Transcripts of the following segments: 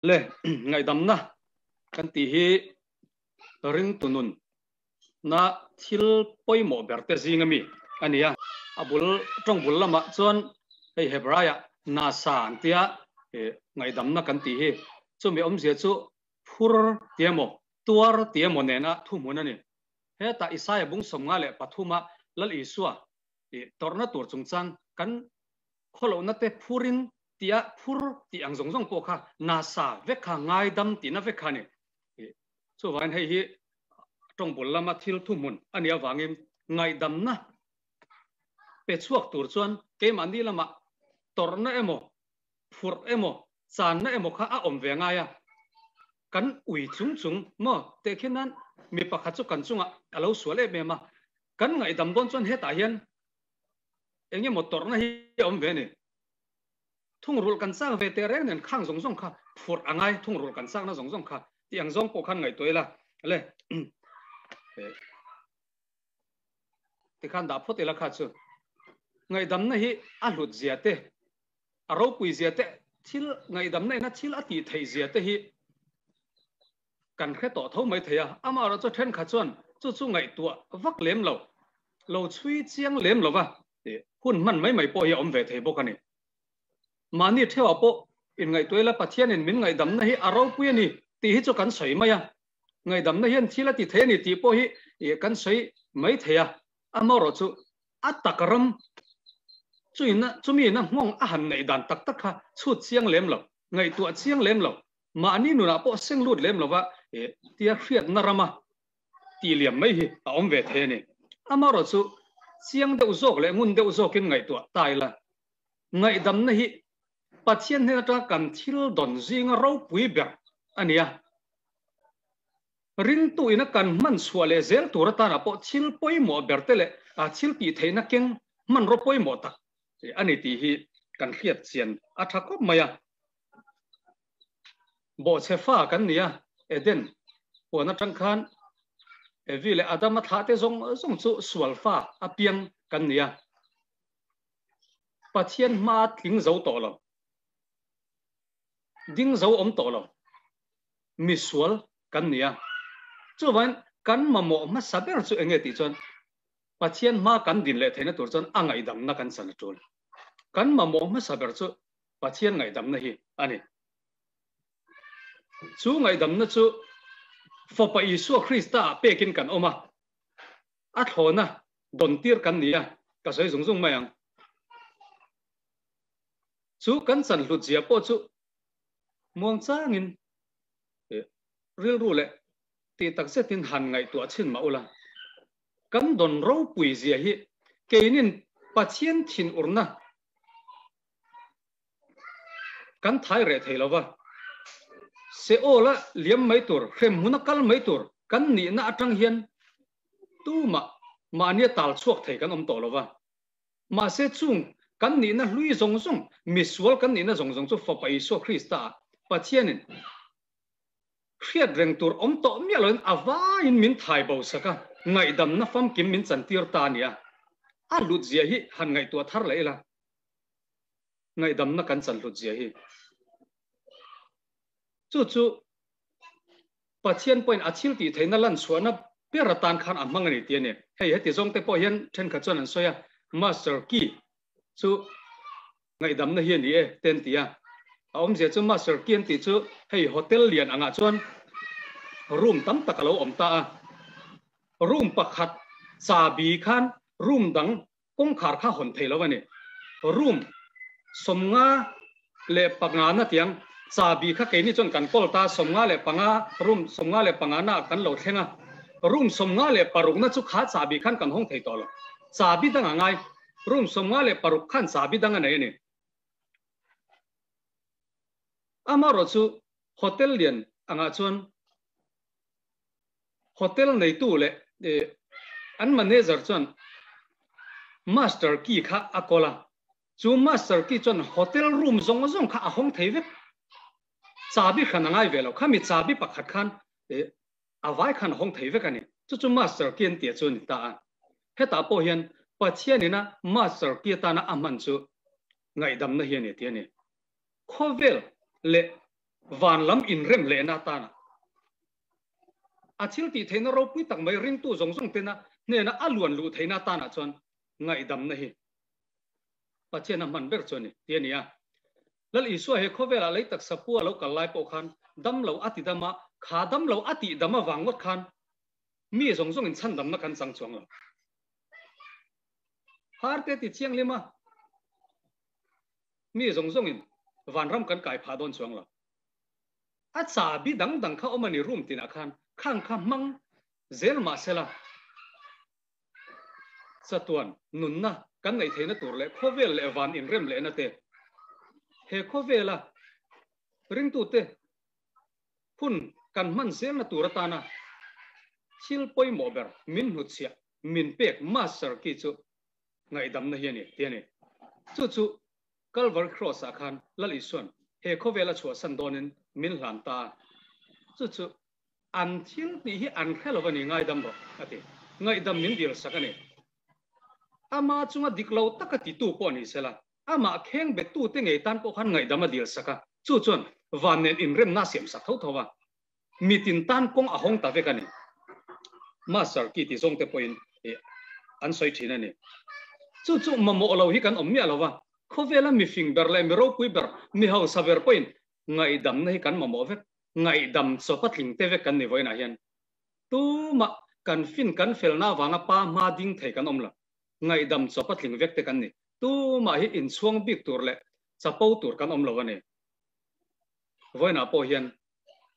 Le ngaihdamna kan tih hi ringtu nun na thil pawimawh ber te zing ami a ni a. A bul tawng bul lamah chuan hei Hebraiah nasa an tia ngaihdamna kan tih hi chumi awmzia chu phur ti emaw tuar ti emaw nena thuhmun a ni. Hetah Isaia bung 53 a Lal Isua tawrhna tur chungchang kan khawlohna te phurin tia phur tih ang zawng zawng pawh kha nasa vek kha ngaidam tihna vek kha a ni. Chuvangin hei hi tawng bul lama thil thuhmun a nih avangin ngaihdamna pe chhuak tur chuan keimahni lamah tawrhna emaw, phurh emaw, channa emaw kha a awm ve ngai a. Kan ui chung chung maw tehkhin nan mi pakhat chu kan chungah a lo sual em em a, kan ngaihdam dawn chuan hetah hian eng emaw tawrhna hi a awm ve a ni. Thungrulh kan chak ve teh reng nen khang zawng zawng kha phurh a ngai, thungrulh kan chakna zawng zawng kha tih ang zawng pawh khan ngaihtuah ila le. Tikhan dah phawt ila kha chu ngaihdamna hi a hlut zia te, a ropui zia te, thil ngaihdamna ina thil a tih theih zia te hi kan hre tawh tho mai thei a. Amaherawhchu thenkhat chuan chu chu ngaihtuah vak lem lo, lo chhui chiang lem lova hun hman mai mai pawh hi a awm ve thei bawk a ni. Mahni theuhah pawh inngaihtuah ila Pathianin min ngaihdamna hi a ropui a ni tih hi chu kan sawi mai a, ngaihdamna hian thil a ti thei a ni tih pawh hi kan sawi mai thei a, amaherawhchu a tak ram chuina chumi ina nghawng a han neih dan tak tak kha chhut chiang lem lo, ngaihtuah chiang lem lo, mahni nunah pawh seng lut lem lova tia hriatna rama tih liam mai hi a awm ve thei a ni. Amaherawhchu chiang deuh zawk leh ngun deuh zawkin ngaihtuah ta ila, ngaihdamna hi Pathian hnen atanga kan thil dawn zinga ropui ber a ni a. Ringtu ina kan hman chhuah leh zel tur atana pawh thil pawimawh ber te leh thil tih theihna keng hmanraw pawimawh tak a ni tih hi kan hriat chian a tha khawp mai a. Bawhchhe fa kan ni a, Eden huan atang khan Evi leh Adama thlah te zawng zawng chu sual fa apiang kan ni a. Pathian hma tling zo tawh lo, ding zo awm tawh lo, misual kan ni a. Chuvangin kan mamawh hmasa ber chu enge tih chuan Pathian hma kan din leh theihna tur chuan a ngaihdamna kan chan a tul. Kan mamawh hmasa ber chu Pathian ngaihdamna hi a ni. Chu ngaihdamna chu Fapa Isua Krista ah pekin kan awm a, a thlawna dawn tir kan ni a, ka sawi zung zung mai ang. Chu kan chan hlut zia pawh chu muang changin rilru leh tih tak zetin han ngaihtuah chhin mah ula, kan dawn ropui zia hi keinin Pathian thinurna Kan thai reh thei lo va, Seol-a liam mai tur, hremhmuna kal mai tur kan nihna atang hian tumah mahnia tal chhuak thei kan awm tawh lo va. Mahse chung kan nihna hlui zawng zawng, misual kan nihna zawng zawng chu Fapa Isua Krista-ah Pathianin hriat reng tur awm tawh miah loin a vaiin min thai bo sak a, ngaihdamna famkim min chantir ta a nia. A hlutzia hi han ngaihtuah thar leh ila. Ngaihdamna kan chan hlut zia hi. Chu chu Pathian pawhin a thil tih theihna lan chhuahna ber atan khan a hmang a ni tih a ni. Hei heti zawng te pawh hian thenkhat chuan an sawi a, Master Key chu ngaihdamna hi a ni e te an ti a. A awmzia chu Master Key an tih chu hei hotel lian angah chuan room tam tak a lo awm ta a. Room pakhat chabi khan room dang Kawngkhar kha hawn thei lo a ni. Room 55 na tiang chabi kha keini chuan kan kawl ta, 55 room 55 na kan lo thleng a, room 56 na chu kha chabi khan kan hawng thei tawh lo. Chabi dang a ngai, room 56 khan chabi dang a nei a ni. Amaherawhchu hotel lian angah chuan Hotel neitu leh an manager chuan master key kha a kawl a, chu master key chuan hotel room zawng zawng kha a hawng thei vek. Chabi hran a ngai ve lo, khami chabi pakhat khan a vai khan a hawng thei vek a ni. Chu chu master key an tih chu a ni ta a. Hetah pawh hian Pathian ina master key atana a hman chu ngaihdamna hi a ni tih a ni. Khawvel leh. Van lam inrem lehna atana a thil tih theihna ropui tak mai ringtu zawng zawng tena hnena a luan luh theihna atanah chuan ngaihdamna hi Pathian a hman ber chu a ni tih a ni a. Lal Isua he khawvelah lei taksa pu a lo kal lai pawh khan dam lo a ti dam a, kha dam lo a tih dam avang ngawt khan mi zawng zawngin chhandamna kan chang chuang lo. Harte ti thianghlim a, mi zawng zawngin vanram kan kai phah dawn chuang lo. A chabi dang dang kha awm a ni room tinah khan khang kha hmang zel mah sela chatuan nunna kan neih theihna tur leh khawvel leh van inrem lehna te he khawvela ringtute hun kan hman zelna tur atana thil pawimawh ber min hnutchhiah min pek master key chu ngaihdamna hi a ni tih a ni. Chu chu Calvary Cross ah khan Lal Isuan he khawvel a chhuahsan dawnin min hlan ta a. Chu chu an thil tih hi an hre lo a ni, ngaidam rawh a ti. Ngaihdam min dil sak a ni. Ama chunga dik lo taka titu pawh ni sela, amah kheng bettute ngei tan pawh khan ngaihdam a dil sak a. Chu chuan van nen inremna a siam sak tho tho a. Mitin tan kawng a hawng ta vek a ni. Master ki ti zawngte pawhin an sawi thin a ni. Chu chu mamawh lo hi kan awm miah lo va, khawvela mi fing ber leh mi ropui ber, mi hausa ber pawhin ngaihdamna hi kan mamawh vek. Ngaihdam chawp a tling te vek kan ni vawiinah hian. Tumah kan fin kan felna avanga pa hma ding thei kan awm lo. Ngaihdam chawp a tling vek te kan ni. Tumah hi inchhuang bik tur leh chapo tur kan awm lo a ni. Vawiinah pawh hian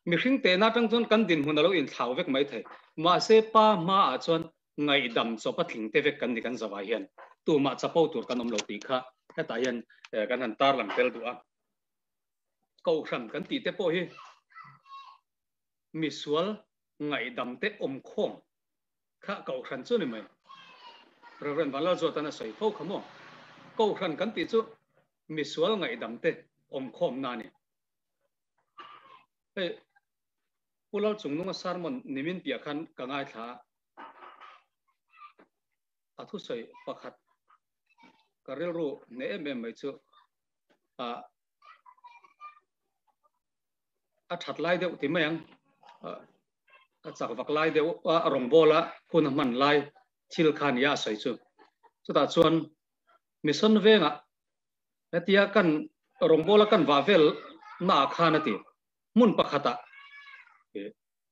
Mihring tehna atang chuan kan dinhmun a lo inthlau vek mai thei. Mahse, pa hmaah chuan ngaihdam chawp a tling te vek kan ni kan zavai hian tumah chapo tur kan awm lo tih kha hetah hian kan han tarlang tel duh a. Kohhran kan tih te pawh hi misual ngaihdam te awmkhawm kha kohhran chu ni mai. Rev. Vanlalzuatan a sawi fo kha maw? Kohhran kan tih chu misual ngaihdam te awmkhawmna a ni. Hei Pu Lalchungnunga sermon nimin piah khan ka ngaithla a, a thusawi pakhat ka rilru hneh em em mai chu ah a that lai deuh ti mai ang, a chak vak lai deuh a rawngbawla hun a hman lai thil kha nia a sawi chu. Chutah chuan mission vengah Hetia kan rawngbawla kan vah vel naah khan a ti. Hmun pakhatah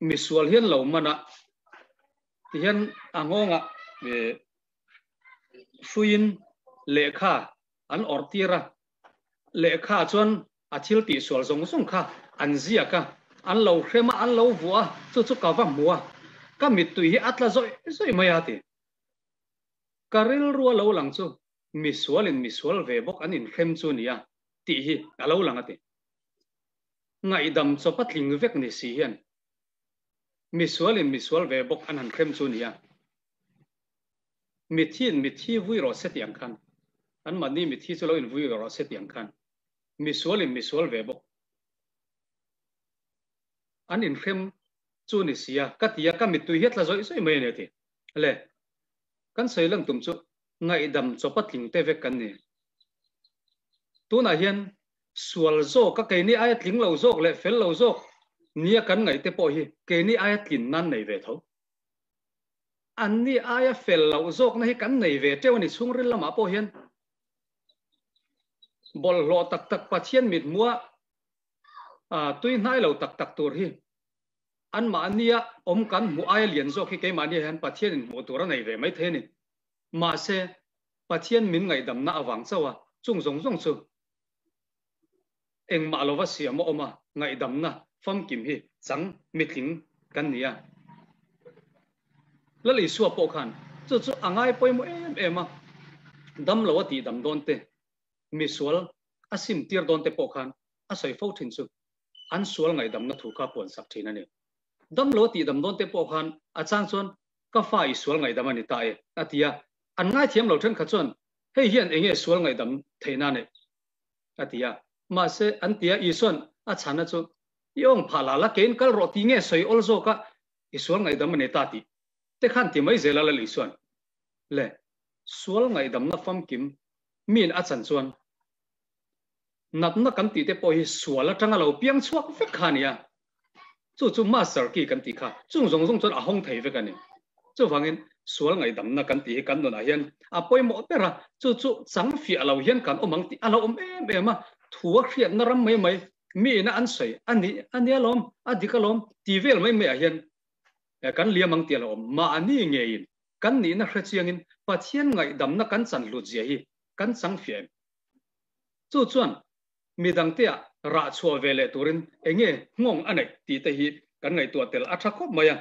misual hian lo man a, tihian a nghawngah hruiin lehkha an awrh tir a, lehkha chuan a thil tihsual zawng zawng kha an ziak a, an lo hrem a, an lo vuah a, chu chu ka va hmu a, ka mittui hi a tla zawih zawih mai a ti. Ka rilru a lo lang chu Misualin misual ve bawk an inhrem chu nia tih hi a lo lang a ti. Ngaihdam chawp a tling vek ni si hian misualin misual ve bawk an han hrem chu nia. Mithiin mithi vui rawh se tih ang khan, anmahni mithi chu lo invui rawh se tih ang khan misualin misual ve bawk an inhrem chu ni sia ka ti a, ka mittui hi a tla zawih zawih mai a ni a ti. Le, kan sawi lang tum chu ngaihdam chawp a tling te vek kan ni. Tunah hian sual zawk a keini aia tling lo zawk leh fel lo zawk nia kan ngaih te pawh hi keini aia tlin nan nei ve tho. Anni aia fel loh zawkna hi kan nei ve teuh a ni chhungril lamah pawh hian bawlhhlawh tak tak Pathian mithmuha tui hnai lo tak tak tur hi anmahnia awm kan hmuh aia lian zawk hi keimahnia hian Pathianin hmuh tur a nei ve maithei a ni. Mahse, Pathian min ngaihdamna avang chauh a, chung zawng zawng chu engmah lova siam a awm a, ngaihdamna famkim hi chang mitling kan ni a. Lal Isua pawh khan chu chu a ngai pawimawh em em a, dam lo a tihdam dawn te, misual a sim tir dawn te pawh khan a sawi fo thin chu an sual ngaihdamna thu kha puansak thin a ni. Dam lo a tihdam dawn te pawh khan a chang chuan Ka fa i sual ngaihdam a ni ta e, a ti a. An ngaithiam lo thenkhat chuan, Hei hian eng nge sual ngaihdam theihna neih? a ti a. Mahse, an ti a, Isua'n a chhana chu, I awng phah la la, keiin kal rawh ti nge sawi awl zawk a, i sual ngaihdam a ni ta tih te khan ti mai zel a Lal Isua'n. Le, sual ngaihdamna famkim miin a chan chuan. Natna kan tih te pawh hi sual atanga lo piang chhuak vek kha a ni a, chu chu master key kan tih kha chung zawng zawng chuan a hawng thei vek a ni. Chuvangin sual ngaihdamna kan tih hi kan nunah hian a pawimawh ber a, chu chu chang fiah lo hian kan awm ang tih a lo awm em em a, thu a hriatna ram mai mai mi ina an sawi a ni a nia lawm, a dik alawm ti vel mai maiah hian kan liam ang tih a lo awm. Mahni ngeiin kan nihna hre chiangin Pathian ngaihdamna kan chan hlut zia hi kan chang fiah em? Chu chuan midangtea rah chhuah ve leh turin enge nghawng a neih tih te hi kan ngaihtuah tel a tha khawp mai a.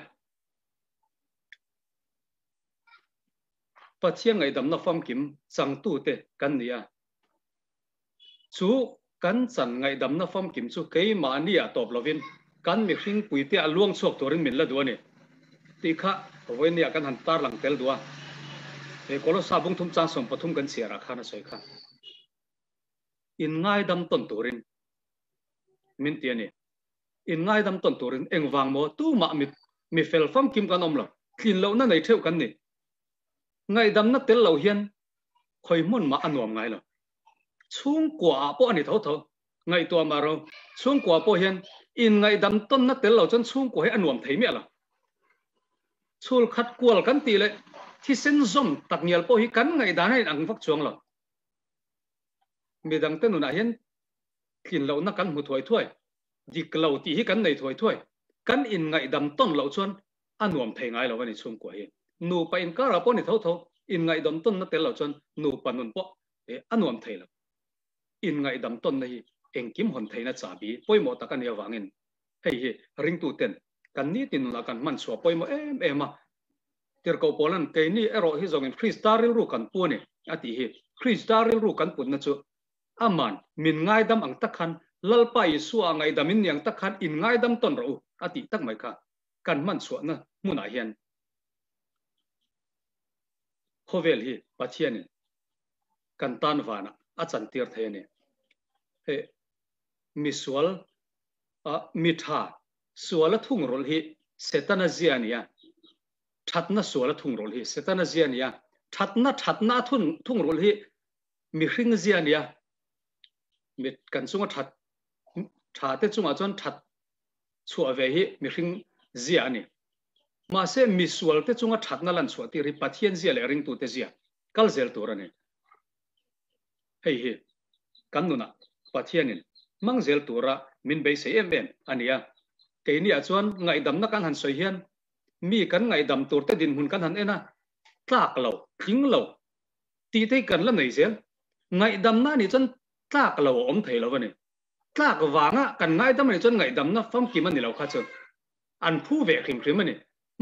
Pathian ngaihdamna famkim changtute kan ni a. Chu kan chan ngaihdamna famkim chu keimahni ah tawp lovin kan mihring puite a luang chhuak turin min la duh a ni tih kha vawinia kan han tarlang tel duh a. He Kolosa bungthum chang 13 kan chhiar ah khan a sawi kha. In ngaidam tawn turin min ti a ni. In ngaidam tawn turin engvang maw tumah mi mi fel famkim kan awm lo, tlin lohna nei theuh kan ni. Ngaihdamna tel lo hian khawi hmun mah a nuam ngai lo. Chhungkua ah pawh a ni tho tho. Ngaihtuah mah ro, chhungkua pawh hian in ngaihdam tawnna tel lo chuan chhungkua hi a nuam thei miah lo. Chhul khat kual kan tih leh thisen zawm tak ngial pawh hi kan ngaihdan a inang vak chuang lo. Midangte nunah hian tlin lohna kan hmu thuai thuai, dik lo tih hi kan nei thuai thuai. Kan inngaihdam tawn loh chuan a nuam thei ngai lo a ni chhungkua hi. Nupa inkarah pawh ni tho tho, inngaihdam tawnna tel loh chuan nupa nun pawh a nuam thei lo. Inngaihdam tawnna hi engkim hawn theihna chahbi pawimawh tak a nih avangin hei hi ringtuten kan nitin nunah kan hman chhuah pawimawh em em a. Tirhkoh Paula'n keini erawh hi zawngin Krista rilru kan pu a ni a tih hi. Krista rilru kan putna chu Aman min ngaidam ang tak khan Lalpa Isua ngaihdam in ni ang tak khan in ngaidam tawn rawh u a tih tak mai kha kan hman chhuahna hmunah hian khawvel hi Pathianin kan tan vanah a chantir thei a ni. Hei misual mi tha suala thungrulh hi Setana zia a ni a, thatna suala thungrulh hi Setana zia a ni a, thatna thatna a thungrulh hi mihring zia a ni a, mi kan chunga that tha te chungah chuan that chhuah ve hi mihring zia a ni. Mahse misual te chunga thatna lan chhuah tir hi Pathian zia leh ringtute zia kal zel tur a ni. Hei hi kan nunah Pathianin hmang zel tura min beisei em em a ni a. Keiniah chuan ngaihdamna kan han sawi hian mi kan ngaihdam turte dinhmun kan han en a, tlak lo, tling lo tih te hi kan la nei zel. Ngaihdamna a nih chuan tlak lo a awm thei lo a ni. Tlak vanga kan ngaidam a nih chuan ngaihdamna famkim a ni lo kha chu an phu ve hrim hrim a ni.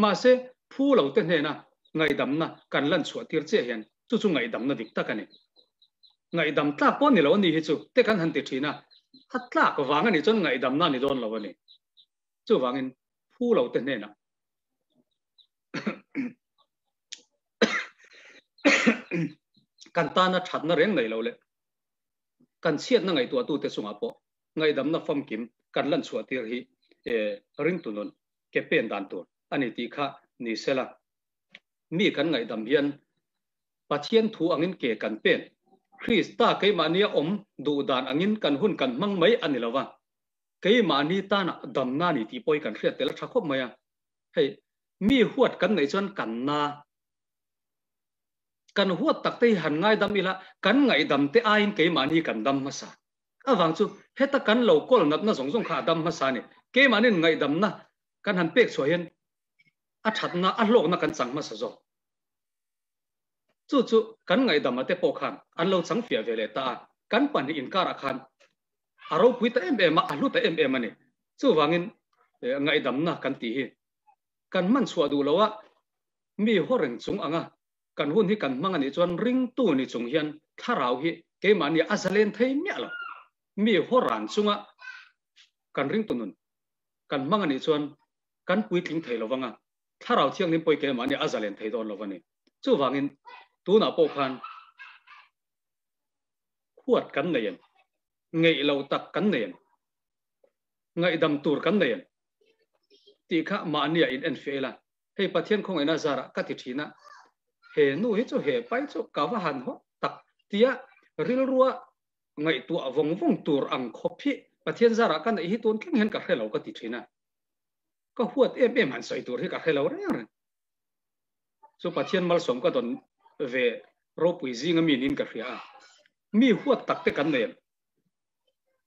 Mahse, phu lo te hnena ngaihdamna kan lan chhuah tir chiah hian chu chu ngaihdamna dik tak a ni. Ngaihdam tlak pawh ni lo a ni hi chu te kan han ti thin a, a tlak vang a nih chuan ngaihdamna a ni dawn lo a ni. Chuvangin phu lo te hnenah kan tana thatna reng nei lo leh kan chhiatna ngaihtuahtute chungah pawh ngaihdamna famkim kan lan chhuah tir hi ringtu nun ke pen dan tur a ni tih kha ni sela. Mi kan ngaihdam hian Pathian thu angin ke kan pen, Krista keimahnia awm duh dan angin kan hun kan hmang mai a ni lo va, keimahni tana damna ni tih pawh hi kan hriat tel a tha khawp mai a. Hei, mi huat kan neih chuan kan na. Kan huat tak te hi han ngaidam ila, kan ngaihdam te aiin keimahni kan dam hmasa. Avang chu heta kan lo kawl natna zawng zawng kha a dam hmasa a ni. Keimahni'n ngaihdamna kan han pek chhuah hian a thatna, a hlawkna kan chang hmasa zawk. Chu chu kan ngaihdama te pawh khan an lo chang fiah ve leh ta a, kan pahnih inkarah khan a ropui ta em em a, a hlu ta em em a ni. Chuvangin ngaihdamna kan tih hi kan hman chhuah duh loh a, mi haw reng chung anga kan hun hi kan hmang a nih chuan ringtu ni chung hian thlarau hi keimahni a zalen thei miah lo. Mi haw ran chunga kan ringtu nun kan hmang a nih chuan kan puitling thei lo vang a, thlarau thianghlim pawh hi keimahni a zalen thei dawn lo a ni. Chuvangin tunah pawh khan huat kan nei em? Ngeih lo tak kan nei em? Ngaihdam tur kan nei em? Tih kha mahnia in en fiah ila. Hei Pathian khawngaihna zarah ka ti thin a, he nu hi chu he pai chu ka va han haw tak tia rilrua Ngaihtuah vawng vawng tur ang khawp hi Pathian zarah ka neih hi tun thleng hian ka hre lo ka ti thin a. Ka huat em em han sawi tur hi ka hre lo reng reng. Chu Pathian malsawm ka dawn ve ropui zinga mi niin ka hria a. Mi huat tak te kan nei em?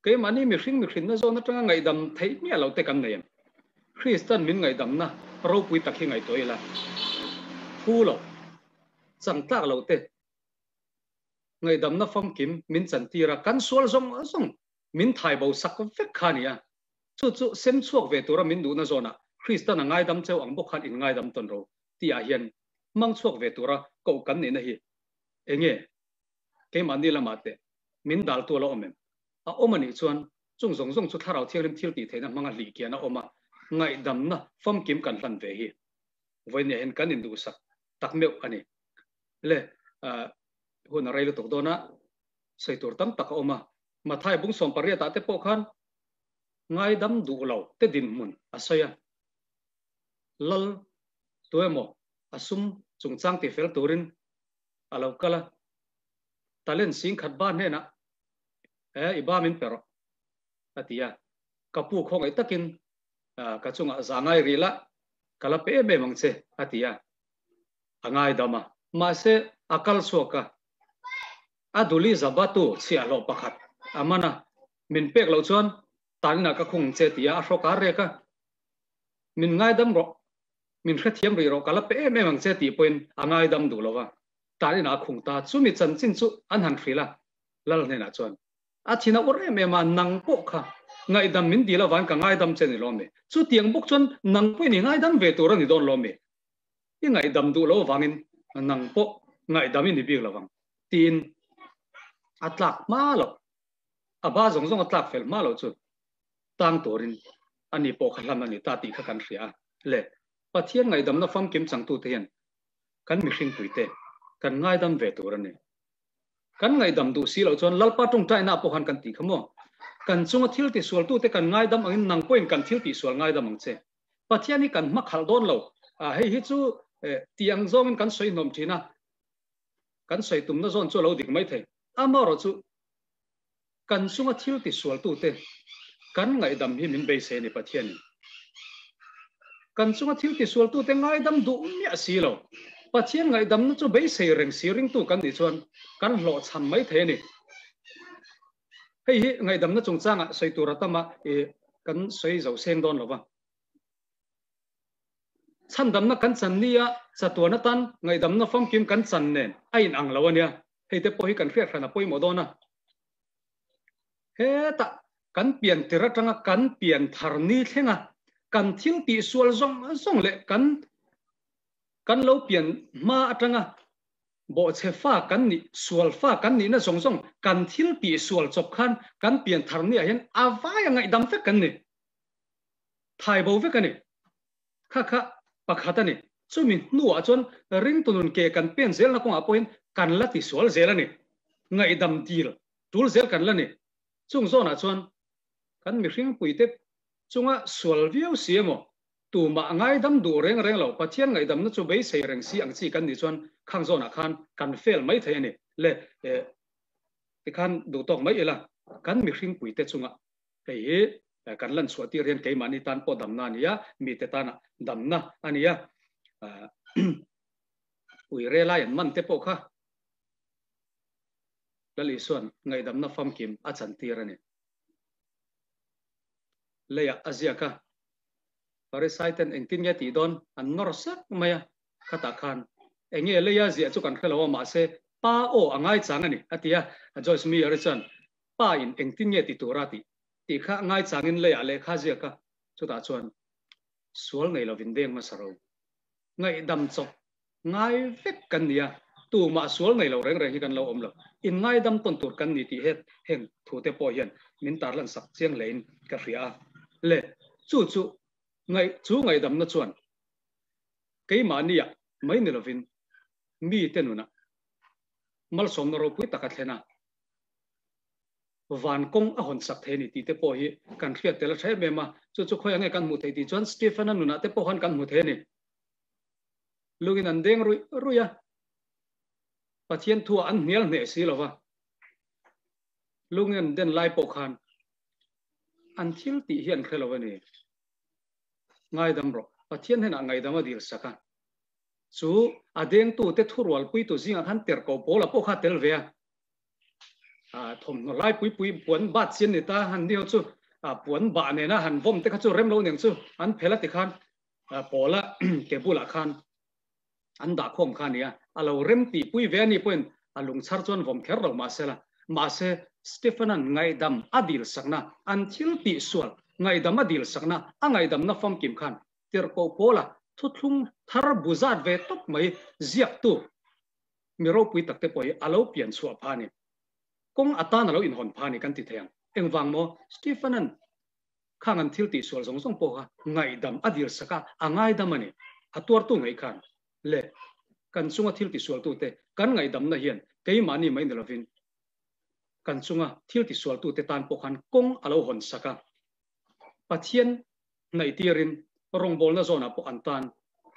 Keimahni mihring mihrinna zawn atanga ngaihdam theih miah lo te kan nei em? Kristan min ngaihdamna ropui tak hi ngaihtuah ila, phu lo, chang tlak lo te Ngaihdamna famkim min chantir a, kan sual zawng zawng min thai bo sak vek kha a ni a. Chu chu sem chhuak ve tura min duhna zawnah Kristan a ngaidam cheu ang bawk khan in ngaidam tawn ro tihah hian hmang chhuak ve tura koh kan nihna hi enge keimahni lamah teh min daltu a la awm em? A awm a nih chuan chung zawng zawng chu Thlarau Thianghlim thil tih theihna hmanga hlih kian a awm a, ngaihdamna famkim kan hlan ve hi vawinia hian kan induhsak tak meuh a ni. Le hun a rei lutuk dawn a, sawi tur tam tak a awm a. Mathai bung 18 ah te pawh khan ngaidam duh lo te dinhmun a sawi a. Lal tu emaw a sum chungchang ti fel turin a lo kal a, talent sing khat ba hnenah e i ba min pe rawh a ti a. Ka pu khawngaih takin ka chungah za ngai rih la, ka la pe em em ang che a ti a. A ngaidam a. Mahse, a kal chhuak a, a duli zabatu chhiahhlawh pakhat a man a, min pek loh chuan tanin ah ka khung che tia a hrawk a rek a, min ngaidam rawh, min hrethiam rih rawh, ka la pe em em ang che tih pawhin a ngaidam duh lo va, tanin ah a khung ta. Chumi chanchin chu an han hrilh a, Lal hnenah chuan a thin a ur em em a, nang pawh kha ngaihdam min dil avangin ka ngaidam che ni lawm mi? Chutiang bawk chuan nang pawhin i ngaidam ve tur a ni dawn lawm mi? I ngaihdam duh lo avangin nang pawh ngaihdam i ni bik lo vang tiin a tlak hma loh, a ba zawng zawng a tlak fel hma loh chu tang turin ani pawh kha hlan a ni ta tih kha kan hria a. Le Pathian ngaihdamna famkim changtute hian kan mihringpuite kan ngaidam ve tur a ni. Kan ngaihdam duh si loh chuan Lalpa tawngtaina pawh khan kan tih kha maw? Kan chunga thil tisualtute kan ngaidam angin nang pawhin kan thil tihsual ngaidam ang che. Pathian hi kan hma khalh dawn lo. Hei hi chu tih ang zawngin kan sawi hnawm thin a, kan sawi tumna zawn chu a lo dik mai thei. Amaherawh chu kan chunga thil tisualtute kan ngaihdam hi min beisei a ni Pathianin. Kan chunga thil tisualtute ngaidam duh miah si lo. Pathian ngaihdamna chu beisei reng si ringtu kan nih chuan kan hlawhchham mai thei a ni. Hei hi ngaihdamna chungchangah sawi tur a tam a, kan sawi zo seng dawn lo va. Chhandamna kan chan nia chatuan atan ngaihdamna famkim kan chan nen a inang lo a nia. Hei te pawh hi kan hriat hran a pawimawh dawn a. Hetah kan pian tir atanga kan pian thar ni thlenga kan thil tihsual zawng zawng leh kan kan lo pian hma atanga Bawhchhe fa kan nih, sual fa kan nihna zawng zawng kan thil tih sual chawp khan kan pian thar niah hian a vai a ngaihdam vek kan ni. Thai bo vek a ni. Kha kha pakhat a ni. Chumi hnuah chuan ringtu nun ke kan pen zelna kawngah pawhin kan la ti sual zel a ni. Ngaihdam dil tul zel kan la ni. Chung zawnah chuan kan mihring puite chunga sual viau si emaw Tumah ngaidam duh reng reng lo, Pathian ngaihdamna chu beisei reng si ang chi kan nih chuan khang zawnah khan kan fail mai thei a ni. Le eh tikhan duh tawk mai ila, kan mihringpuite chunga hei hi kan lan chhuah tir hian keimahni tan pawh damna a ni a, mite tana damna a ni a. Uire lai an man te pawh kha Lal Isua'n ngaihdamna famkim a chantir a ni. Leiah a ziak a, Pharisai ten engtin nge tih dawn an nawr sek mai a, khatah khan eng nge leia ziah chu kan hre lo a, mahse pa aw a ngaichang a ni a ti a, Joyce Meyer-i chuan pa in engtin nge ti tura tih tih kha ngaichangin leiah lehkha a ziak a, chutah chuan sual nei lovin deng hmasa ro ngaihdam chawp ngai vek kan ni a, tumah sual nei lo reng reng hi kan lo awm lo, in ngaidam tawn tur kan ni tih het heng thu te pawh hian min tarlan sak chiang hlein ka hria a. Le, chu chu ngaih chu ngaihdamna chuan keimahniah mai ni lovin mite nunah malsawmna ropui tak a thlen a, van kawng a hawn sak thei a ni tih te pawh hi kan hriat tel a tha em em a, chu chu khawiah nge kan hmuh theih tih chuan Stephen-a nunah te pawh khan kan hmu thei a ni. Lungin an deng ruih ruih a, Pathian thuah an hnial hneh si lo va. Lungen den lai pawh khan an thil tih hi an hre lo a ni. Ngaidam rawh. Pathian hnenah ngaidam a dil sak a. Chu a dengtute thurualpuitu zingah khan terko Paula pawh kha a tel ve a. Thawmhnaw lai pui pui puan bat chian ni ta han ni ho chu puan bah nena han vawm te kha chu rem lo neng chu an phel a ti khan Paula ke bulah khan an dah khawm kha a ni a. A lo rem tih pui ve a ni pawhin a lungchhar chuan vawm kher lo mahse la. Mahse Stephen-a'n ngaihdam a dil sakna, an thil tihsual ngaihdam a dil sakna, a ngaihdamna famkim khan Tirhkoh Paula thuthlung thar bu zat ve tawp mai ziaktu mi ropui takte pawh hi a lo pian chhuah pha a ni. Kawng atan a lo inhawn pha a ni kan ti thei ang. Engvang maw? Stephen-a'n khang an thil tihsual zawng zawng pawh kha ngaihdam a dil sak a, a ngaidam a ni. A tuartu ngei khan le kan chunga thil tisualtute kan ngaihdamna hian keimahni mai ni lovin kan chunga thil tisualtute tan pawh khan kawng a lo hawn sak a. Pathian hnaih tirin rawngbawlna zawnah pawh an tan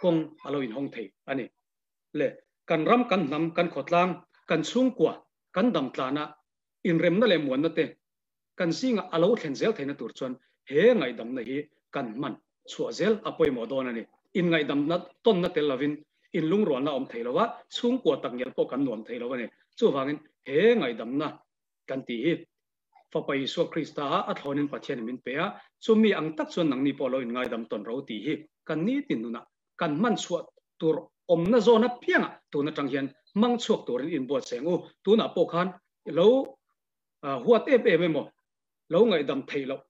kawng a lo inhawng thei a ni. Le kan ram, kan hnam, kan khawtlang, kan chhungkua, kan damtlana inremna leh muanna te kan zingah a lo thlen zel theihna tur chuan he ngaihdamna hi kan hman chhuah zel a pawimawh dawn a ni. Inngaihdamna tawnna tel lovin inlungrualna a awm thei lo a, chhungkua takngial pawh kan nuam thei lo a ni. Chuvangin he ngaihdamna kan tih hi Fapa Isua Krista a a thlawnin Pathianin min pe a, chumi ang tak chuan nangni pawh lo inngaidam tawn ro tih hi kan nitin nunah kan hman chhuah tur awmna zawn apiangah tun atang hian hmang chhuak turin inbuatsaih ang u. Tunah pawh khan lo huat em em emaw lo ngaihdam theih loh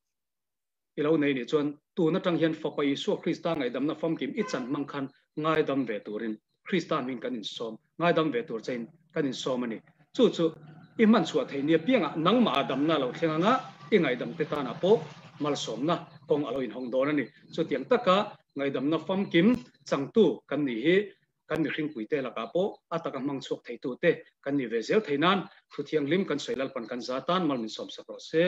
i lo nei nih chuan tun atang hian Fapa Isua Krista ngaihdamna famkim i chan hmang khan ngaidam ve turin Krista hming kan insawm, ngaidam ve tur chein kan insawm a ni. Chu chu i hman chhuah theih nia piangah nangmah a damna lo thleng anga i ngaihdam te tanah pawh malsawmna kawng a lo inhawng dawn a ni. Chutiang taka ngaihdamna famkim changtu kan nih hi kan mihringpuite lakah pawh a taka hmang chhuak theitute kan nih ve zel thei nan thu thianghlim kan sawi Lalpan kan za tan mal min sawmsak rawh se.